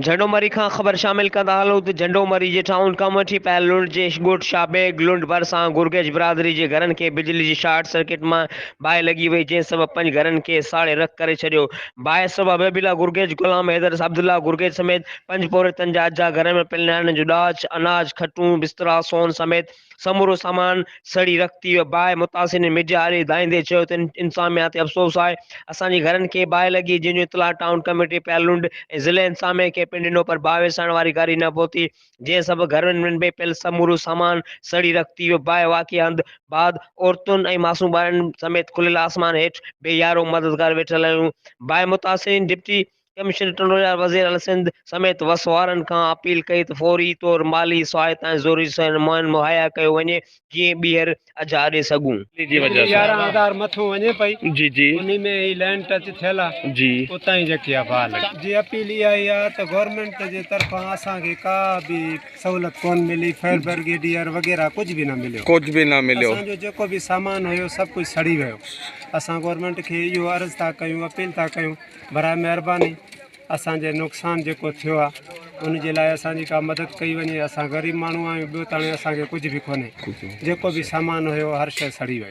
جهنڊو مري کان خبر شامل ڪندا هلون ته جهنڊو مري جي ٽائون ڪاميٽي پيل لنڊ جي ڳوٺ شاهه بيگ لنڊ ڀرسان گرگيج برادري جي گهرن کي بجلي جي شارٽ سرڪٽ مان باهه لڳي وئي جنهن سبب پنج گهرن کي ساڙي رک ڪري ڇڏيو باهه سبب حبيب الله گرگيج، غلام حيدر، عبدالله گرگيج سميت پنج پورهيتن جا اجها گهرن ۾ پيل نياڻين جو ڏاج، اناج، کٽون، بسترا، سون سميت سمورو سامان سڙي رک ٿي ويو. باهه متاثرين ميڊيا آڏي دانهيندي چيو ته انتظاميا تي افسوس آهي، اسان جي گهرن کي باهه لڳي، جنهن جو اطلاع ٽائون ڪميٽي پيالونڊ ۽ ضلعي انتظاميا کي پڻ ڏنو پر باهه وسائڻ واري گاڏي نه پهتي، جنهن سبب گهرن ۾ پيل سمورو سامان سڙي رک ٿي ويو. باهه واقعي هنڌ بعد عورتن ۽ معصوم ٻارڙن سميت کليل آسمان هيٺ بي يارو مددگار ويٺل آهيون. باهه متاثرين ڊپٽي ڪمشنر ٽنڊوڄار وزير اعليٰ سنڌ سميت وس وارن کان اپيل ڪئي ته فوري طور مالي سهائتا ۽ ضروري سامان مهيا ڪيو وڃي جيئن ٻيهر اجها ڏئي سگهون. جي وجه سان 11000 مٿو وڃي پئي جي جي انهي ۾ هي لائين ٽچ ٿيل آ جي اتان ئي جيڪي آ باهه لڳي. جي اپيل اها ئي آ ته گورنمينٽ جي طرفان اسان کي ڪا به سهولت ڪون ملي فائر برگيڊيئر وغيره ڪجهه به نه مليو. ڪجهه به نه مليو. اسان جو جيڪو به سامان هيو سڀ ڪجهه سڙي ويو اسان گورنمينٽ کي اهو عرض ٿا ڪيون اپيل ٿا ڪيون براء مهرباني اسان جي نقصان جيڪو ٿيو آ ان جي لاء اسان جي ڪا مدد ڪئي وڃي اسان غريب ماڻهو آهيون ٻيو تاڻي اسان کي ڪجهه به ڪونهي جيڪو به سامان هيو هر شيء سڙي ويو.